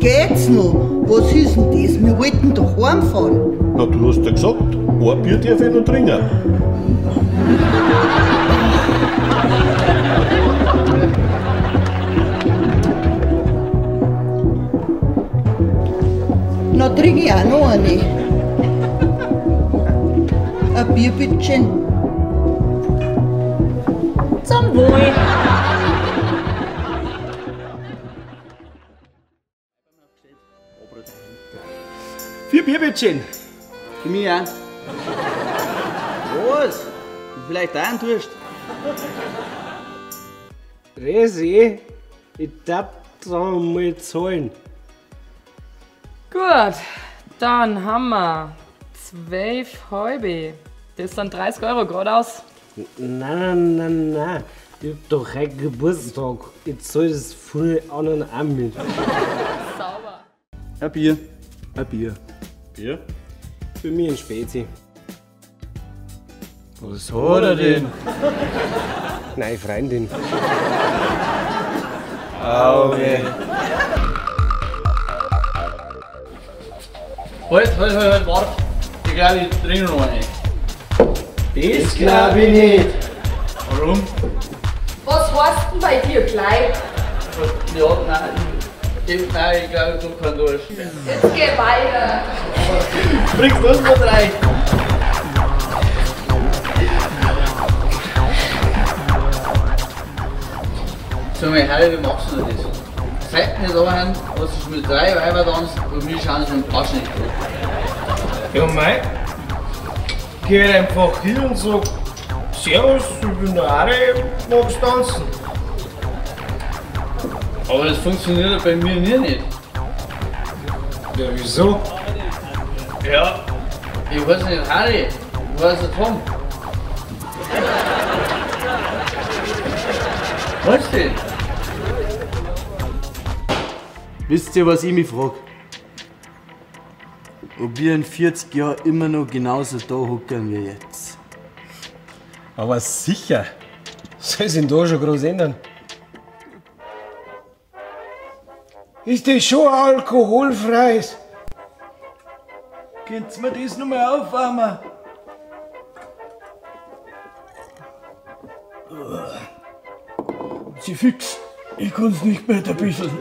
Geht's noch? Was ist denn das? Wir wollten doch heimfahren. Na, du hast ja gesagt, ein Bier darf ich noch trinken. Na, trinke ich auch noch eine. Ein Bier, bitteschön. Zum Wohl. Vier Bier, bitteschön. Für mich auch. Was? Vielleicht auch einen Durst. Resi, ich darf da mal zahlen. Gut, dann haben wir 12 halbe. Das sind 30 Euro geradeaus. Nein, nein, nein, nein. Ich hab doch heute Geburtstag. Ich zahl das voll anderen auch mit. Sauber. Ein Bier. Ein Bier. Bier? Für mich ein Spezi. Was hat er denn? Nein, Freundin. Auge. Halt, halt, halt, halt, warte. Ich glaube, ich trinke noch eine. Das glaube ich nicht. Warum? Was heißt denn bei dir gleich? Ja, nein. Nein, ich glaube, ich hab keinen Durst. Jetzt geh weiter. Bringst du noch drei? Sag mal, Harry, wie machst du denn das? Seit wir da sind, hast du mit drei Weiber tanzt und wir schauen uns mit dem Arsch nicht an. Ja, mei. Geh halt einfach hin und sag: Servus, ich bin der Harry, magst tanzen? Aber das funktioniert bei mir nie nicht. Ja, wieso? Ja. Ich weiß nicht Harry, ich weiß nicht Tom. Was denn? Wisst ihr, was ich mich frag? Ob wir in 40 Jahren immer noch genauso da hocken wie jetzt. Aber sicher! Soll sich denn da schon groß ändern? Ist das schon alkoholfreies? Könnt's mir das nochmal aufwärmen? Sie fix, ich kann's nicht mehr ein bisschen.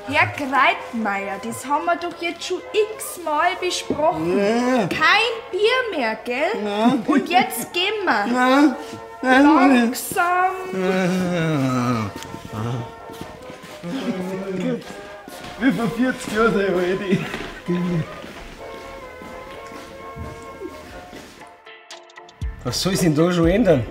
Herr Greitmeier, das haben wir doch jetzt schon x-mal besprochen. Ja. Kein Bier mehr, gell? Nein. Und jetzt gehen wir. Nein. Nein. Langsam. Wie vor 40 Jahren sei ich. Was soll sich denn da schon ändern?